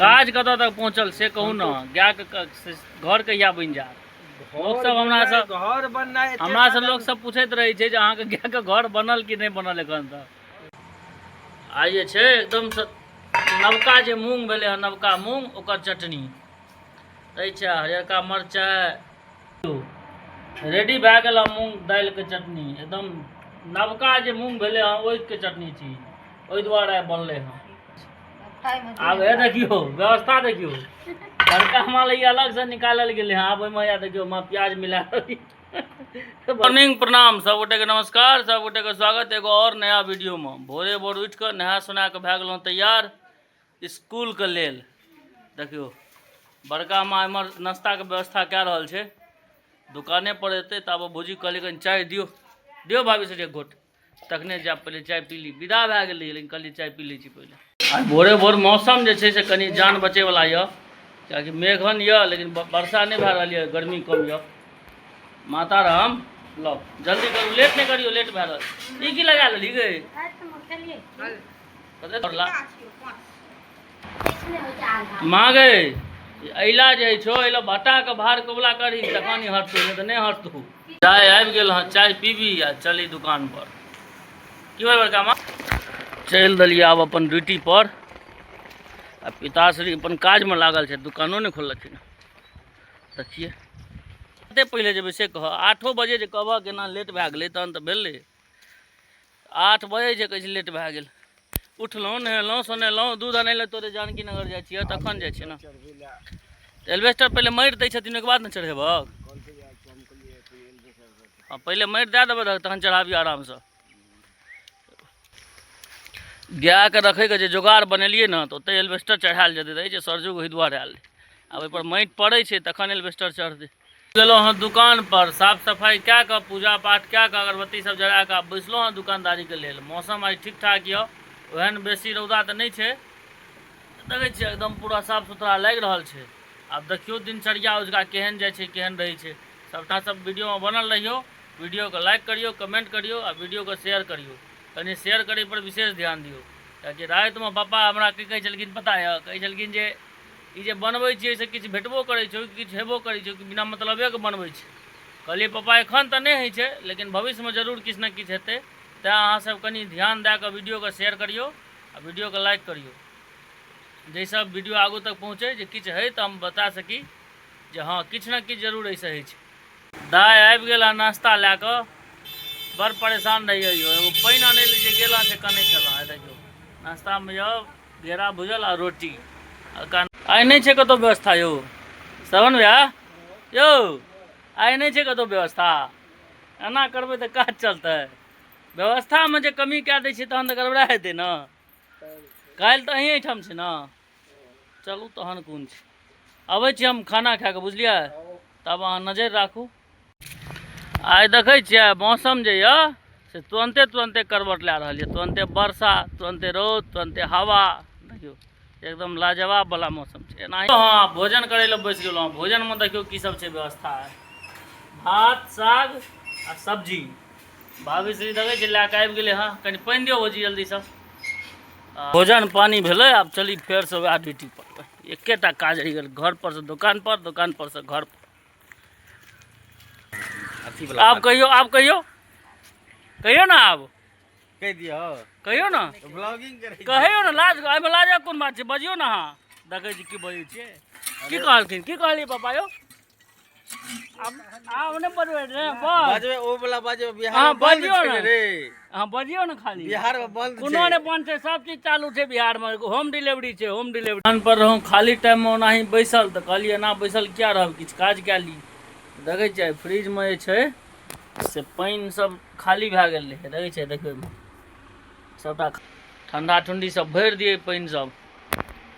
काज कतऽ तक पहुँचल से कहू ने। गायके घर कहिया बनि जायत? लोक सब हमरा से घर बननाइ हमरा से लोक सब पूछैत रहै छै जे अहाँके गायके घर बनल कि नहि बनल एखन तक। आइ जे छै एकदम नवका जे मूँग भेलै हँ, नवका मूँग, ओकर चटनी दै छै, हरियरका मरचाइ। रेडी भए गेल हँ मूँग दालिके चटनी। एकदम नवका जे मूँग भेलै हँ ओहिके चटनी छी, ओहि दुआरे आइ बनलै हँ। आब हे देखियौ व्यवस्था देखियौ, बड़का माल ई अलगसँ निकालल गेलै हँ। आब ओहिमे या देखियौ माँ प्याज मिला। मॉर्निंग, प्रणाम सब गोटेके, नमस्कार सब गोटेके, स्वागत एगो और नया वीडियोमे। भोरे भोर उठि कऽ नहा सोना कऽ भए गेलहुँ तैयार स्कूलके लेल। देखियौ बड़का माँ एम्हर नाश्ताके व्यवस्था कए रहल छै, दुकाने पर एतै तऽ। आब भौजी कहलियै कनि चाय दियौ, दियौ भाभी से एक घोट, तखने जायब। पहिले चाय पी ली। विदा भए गेलै, लेकिन कहलियै चाय पी लै छी पहिले। आइ भोरे भोर मौसम जे छै से कनि जान बचैवला यऽ, किएकि मेघन यऽ लेकिन वर्षा नहि भए रहल यऽ, गर्मी कम यऽ। माता राम लौ, जल्दी करू, लेट नहि करियौ, लेट भए रहल। ई की लगा लेली गे? माँ गे, अइला जे छौ, अइला भट्टा के भार कबुला करही तखन ही हटतौ, नहि तऽ नहि हटतौ। चाय आबि गेल हँ, चाय पीबी आ चली दुकान पर। की भेल बड़का माँ? चलि देलियै आब अपन ड्यूटी पर आ पिताश्री अपन काजमे लागल छै, दुकानो नहि खोललखिन। देखियै कते पहिले जेबै से कह। 8 बजे जे कहबह केना लेट भए गेलै तहन तऽ भेलै। 8 बजे छै, कहै छै लेट भए गेल। उठलहुँ, नहेलहुँ सोनेलहुँ, दूध आनै लए तोरे जानकी नगर जाइ छियै, तखन जाइ छियै ने। एल्वेस्टर पहिले मारि दै छथिन, ओहिके बाद ने चढ़ेबह। हँ, पहिले मारि दए देबै तखन चढ़ाबियौ आरामसँ। गायके रखैके जे जोगाड़ बनेलियै ने, तऽ ओतहि एल्वेस्टर चढ़ायल जेतै। रहै छै सरजुग ओहि दुआरे आयल। आब ओहिपर माटि पड़ै छै तखन एल्वेस्टर चढ़तै। गेलहुँ हँ दुकान पर, साफ सफाइ कए कऽ, पूजा पाठ कए कऽ, अगरबत्ती सब जरा कऽ आब बैसलहुँ हँ दुकानदारीके लेल। मौसम आइ ठीक ठाक यऽ, ओहन बेसी रौदा तऽ नहि छै। देखै छियै एकदम पूरा साफ सुथरा लागि रहल छै। आब देखियौ दिनचर्या अजुका केहन जाइ छै, केहन रहै छै सबटा। सब वीडियोमे बनल रहियौ। वीडियोके लाइक करियौ, कमेंट करियौ आ वीडियोके शेयर करियौ। कनि शेयर करै पर विशेष ध्यान दियौ, कियाकि रातिमे पापा हमरा की कहै छलखिन पता यऽ? कहै छलखिन जे ई जे बनबै छियै से किछु भेटबो करै छौ, किछु हेबो करै छौ कि बिना मतलबेके बनबै छै? कहलियै पापा, एखन तऽ नहि होइ छै, लेकिन भविष्यमे जरूर किछु ने किछु हेतै। तैँ अहाँसभ कनि ध्यान दए कऽ वीडियोके शेयर करियौ आ वीडियोके लाइक करियौ, जाहिसँ वीडियो आगू तक पहुँचै, जे किछु हइ तऽ हम बता सकी जे हँ, किछु ने किछु जरूर एहिसँ होइ छै। दाइ आबि गेल हँ नाश्ता लए कऽ। बड़ परेशान रहियै यौ, एगो पानि आनै लए जे गेल हँ से कनै छलहुँ। आइ देखियौ नाश्तामे यौ घेरा भुजल आ रोटी। आइ नहि छै कतहु व्यवस्था यौ श्रवण भैया? यौ आइ नहि छै कतहु व्यवस्था। एना करबै तऽ काज चलतै? व्यवस्थामे जे कमी कए दै छियै तहन तऽ गड़बड़ा हेतै ने। काल्हि तऽ अहीं एहिठाम छै ने। चलू तहन कोन छै, अबै छी हम खाना खाए कऽ, बुझलियै? तब अहाँ नजरि राखू। आइ देखै छियै मौसम जे यऽ से तुरन्ते तुरन्ते करवट लए रहल यऽ। तुरन्ते वर्षा, तुरन्ते रौद, तुरन्ते हवा। देखियौ एकदम लाजवाब वाला मौसम छै। एनाही हँ, भोजन करै लए बैस गेलहुँ। भोजनमे देखियौ की सब छै व्यवस्था। भात, साग आ सब्जी। भाभी श्री देखै छियै लए कऽ आबि गेलै हँ। कनि पानि दियौ भौजी जल्दीसँ। भोजन पानि भेलै, आब चली फेरसँ वएह ड्यूटी पर। एकेटा काज रहि गेल, घर पर से दोकान पर, दोकान पर से घर पर। आब कहियौ, आब कहियौ, कहियौ ने आब। कहि दियौ। कहियौ ने। ब्लॉगिंग करै। कहियौ ने। लाज, एहिमे लाजक कोन बात छै? बजियौ ने अहाँ। देखै छी की बजै छियै। की कहलखिन, की कहलियै पापा यौ? आब आब नहि बजबै रे बस। बजबै, ओ वाला बजबै। बिहार अहाँ में बंद बजियौ छै ने। रे। अहाँ बजियौ ने खाली। बिहार में बंद कोनो छै। नहि बंद छै, सब चीज चालू छै बिहारमे। होम डिलीवरी छै, होम डिलीवरी। दुकान पर रहूँ खाली टाइममे ओनाही बैसल, तऽ कहलियै एना बैसल किया रहब, किछु काज कए ली। देखै छियै फ्रिजमे जे छै से पानि सब खाली भए गेल रहै। देखै छियै, देखियौ एहिमे सबटा ठंडा ठुंडी सब भरि दियै पानि सब।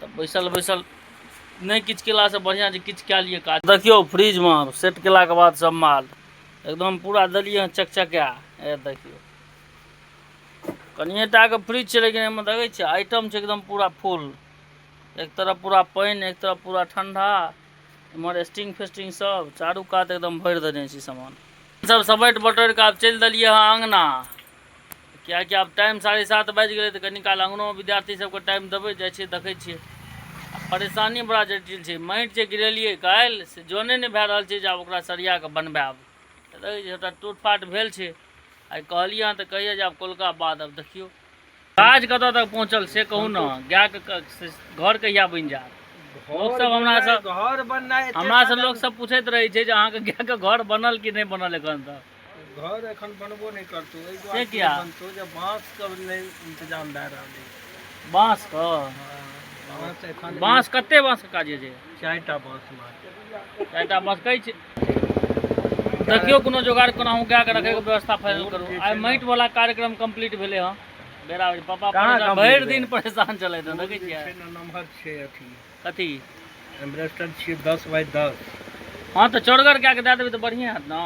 तऽ बैसल बैसल नहि किछु केलासँ बढ़िआँ जे किछु कए लियै काज। देखियौ फ्रिजमे सेट केलाके बाद सब माल एकदम पूरा देलियै हँ चकचका। ए देखियौ कनिए टाके फ्रिज छै, लेकिन एहिमे देखै छियै आइटम छै एकदम पूरा फुल। एक तरफ पूरा पानि, एक तरफ पूरा ठंडा, एम्हर स्टिंग फेस्टिंग सब चारू कात एकदम भरि देने छी सामान सब। समेट बटोरि कऽ आब चलि देलियै हँ अङ्गना, किएकि आब टाइम 7:30 बाजि गेलै, तऽ कनि काल अङ्गनोमे विद्यार्थी सबके टाइम देबै। जाइ छियै, देखै छियै। परेशानी बड़ा जटिल छै। माटि जे गिरेलियै काल्हि से जने नहि भए रहल छै जे आब ओकरा सरिया कऽ बनबायब। देखै छियै सबटा टूट फाट भेल छै। आइ कहलियै हँ तऽ कहैया जे आब कोलका बाद। आब देखियौ काज कतऽ तक पहुँचल से कहू ने। गायके घर कहिया बनि जायत? लोक सब हमरा सब घर बननाइ हमरा से लोक सब पूछैत रहै छै जे अहाँके गायके घर बनल कि नहि बनल एखन तक। घर एखन बनबो नहि करतौ। एहि से दुआरे किया? बनतौ जे बाँस के नहि इंतजाम भए रहल अछि। बाँस के? बाँस एखन बाँस कते बाँस के काज छै? 4टा बाँस मात्र। 4टा बाँस कहै छै। देखियौ कोनो जोगाड़ कोनाहु कए के रखैके व्यवस्था फाइनल करू। आइ माटि वाला कार्यक्रम कंप्लीट भेलै हँ। बेरा बेरी पापा कहाँ परेशान complete भरि भेल? दिन परेशान चलैत हँ, देखै जे छियै छै ने नमहर छै अथी। कथी? एम्बेसडर छियै 10 बाय 10। हँ तऽ चौड़गर कए के दए देबै तऽ बढ़िआँ हैत ने।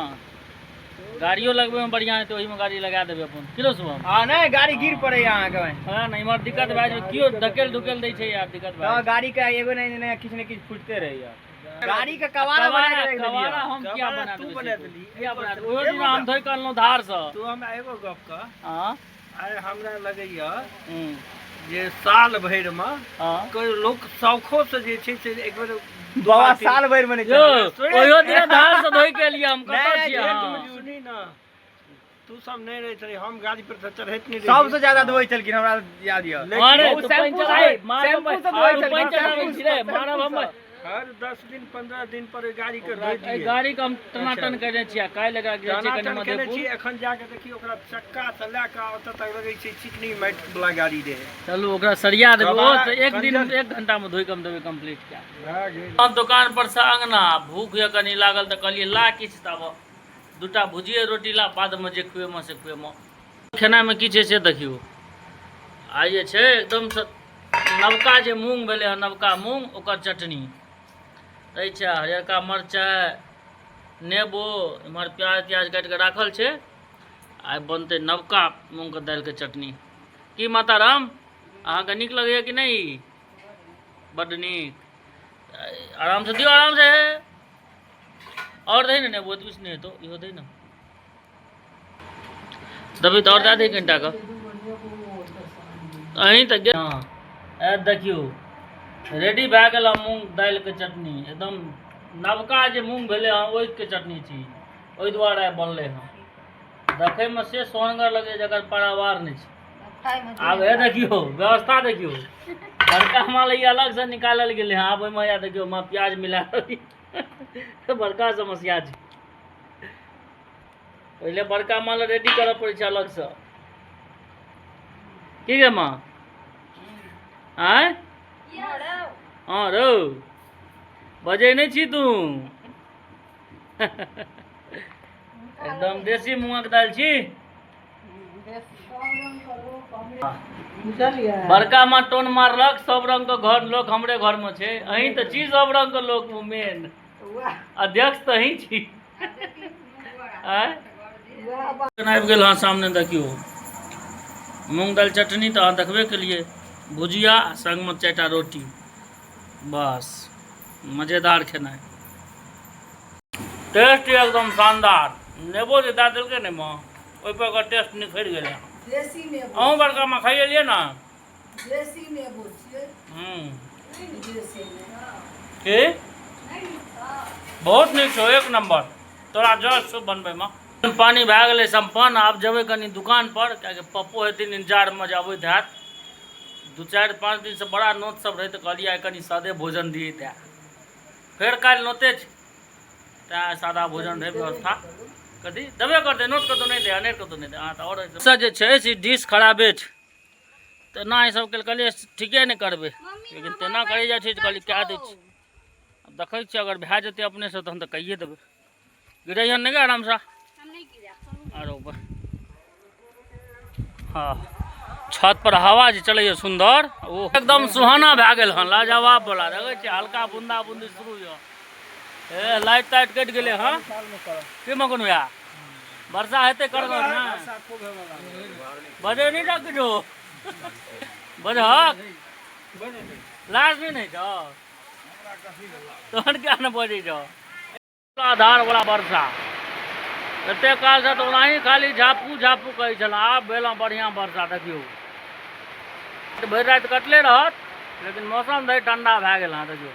गाड़ियो लगबैमे बढ़िआँ हेतै, ओहिमे गाड़ी लगा देबै अपन। की शुभम? हँ नहि, गाड़ी गिर पड़ैया अहाँके। हँ ने, इम्हर दिक्कत भए जाइ, केओ धकेल धुकेल दै छै यार, दिक्कत भए तऽ जाइ। गाड़ी के एगो नहि नहि किछु ने किछु फुटते रहैया। गाड़ी के कबाड़ा बना के राखि कबाड़ा देलियै। हम किया कबाड़ा बना तू देबै बना से? देलही। किया बना देबै? ओहो दिन हम धोइ कऽ अनलहुँ धारसँ। तू हमरा एगो गप कह। हँ। आइ हमरा लगैया हूँ। जे साल भरिमे हँ कोइ लोक शौखो से जे छै से एक बेर बाबा साल भरि मे नहि यौ चलल। ओहियो दिन धारसँ धोइ के एलियै हम। कतऽ नहि, छियै नहि, अहाँ? सुनी ने, तू सब नहि रहैत रही, हम गाड़ी पर से चढ़ैत नहि रही। सबसे ज्यादा धोइ छलखिन, हमरा याद यऽ। लेकिन अरे बहुत तू पानि शैम्पू चढ़ाइ से- मारब शैम्पू से तू धोइ छलखिन, पानि चढ़ाबै शैम्पू छी रे से, मारब हम। शैम्पू हर 10 दिन 15 दिन पर ओहि गाड़ी के ओकरा धोइ एहि दियै। गाड़ी के हम टनाटन केने छियै। काल्हि एकरा गेल छियै कनि टनाटन केने मधेपुर। छी। एखन जाके देखी, ओकरा चक्का से लए कऽ ओतऽ तक लगै छै चिकनी माटि वाला गाड़ी रहै। चलू ओकरा सरिया देबै। ओ कबाड़ा- तऽ एक दिन कंजर- 1 घंटा मे धोइ कऽ हम देबै कंप्लीट कए। भए गेल। हम दुकान पर से अंगना, भूख यऽ कनि लागल तऽ कहलियै ला किछु, तऽ आब दूटा भुजिए रोटी ला, बादमे जे खुएमे से खुएमे। खेनाइमे की छै से देखियौ। आइ जे छै एकदमसँ नवका जे मूँग भेलै हँ, नवका मूँग, ओकर चटनी दै छै। हरियरका मरचाइ, नेबो, इम्हर प्याज त्याज काटि कऽ राखल छै। आइ बनतै नवका मूँगके दालिके चटनी। की माताराम, अहाँके नीक लगैए कि नहि? बड्ड नीक। आरामसँ दियौ, आरामसँ। आओर दही ने, नेबो एतबी नहि हेतौ, इहो दही ने। देबै तऽ आओर दए दही कनिटा कऽ। अहीं तऽ गे। हँ, ए देखियौ, रेडी भए गेल हँ मूँग दालिके चटनी। एकदम नवका जे मूँग भेलै हँ ओहिके चटनी छी, ओहि दुआरे आइ बनलै हँ। देखैमे से सोहनगर लगै जकर पारावार नहि छै। आब हे देखियौ, व्यवस्था देखियौ। बड़का माल ई अलगसँ निकालल गेलै हँ। आब ओहिमे या देखियौ माँ प्याज मिला रहल। बड़का समस्या छै। पहिले बड़का माल रेडी करऽ पड़ै छै अलगसँ। की गे माँ? आँय, हँ रौ, बजै नहि छी तू। एकदम देशी मूँगक दालि छी। बड़का माँ टोन मारलक, सब रंग के घर लोक हमरे घर में छै। अहीं तऽ छी सब रंग के लोक, मेन अध्यक्ष तऽ अहीं छी। आँय, आबि गेल हँ सामने। देखियौ, मूँग दालि चटनी तऽ अहाँ देखबे केलियै, भुजिया, संगमे 4टा रोटी, बस मजेदार खेनाइ। टेस्ट एकदम शानदार। नेबो जे दए देलकै ने माँ, ओहिपर ओकर टेस्ट निखरि गेलै। देसी नेबो। अहूँ बड़का माँ खाइ एलियै ने? देसी नेबो छियै। देसी नेबो। की बहुत नीक छौ, एक नंबर। तोरा जस छौ बनबैमे। पानि भए गेलै सम्पन्न। आब जेबै कनि दुकान पर, कियाकि पप्पो हेथिन इंतजारमे जे अबैत हैत। 2, 4, 5 दिनसँ बड़ा नोत सब रहै, तऽ कहलियै आइ कनि सादे भोजन दियै। तैँ फेर काल्हि नोते छै, तैँ सादा भोजन रहै व्यवस्था। कथी देबे करतै नोत? कतहु नहि दे, अनेर कतहु नहि दे। अहाँ तऽ आओर से जे छै से डिश खराबे छै। तेना ई सब कहलियै ठीके नहि करबै, लेकिन तेना करै जाइ छै तऽ कहलियै कए दै छी। आब देखै छियै, अगर भए जेतै अपनेसँ तहन तऽ कहिए देबै। गिरैहन नहि गे, आरामसँ। आरो ऊपर। हँ, छत पर हवा जे चलैए सुन्दर, ओ एकदम सुहाना भए गेल हन, लाजवाब वाला। देखै छियै, हल्का बूंदा बूंदी शुरू यऽ। ए लाइट ताइट कटि गेलै हँ। की मगन भैया, वर्षा हेतै करगर ने? बजै नहि जा किछो, बजहक लाज नहि ने छौ? तहन किया ने बजै छौ? आधार वाला वर्षा। एते कालसँ तऽ ओनाही खाली झापू झापू कहै छल, आब भेल हँ बढ़िआँ वर्षा। देखियौ, भरि राति कटले रहत। लेकिन मौसम धरि ठंडा भए गेल हँ, देखियौ।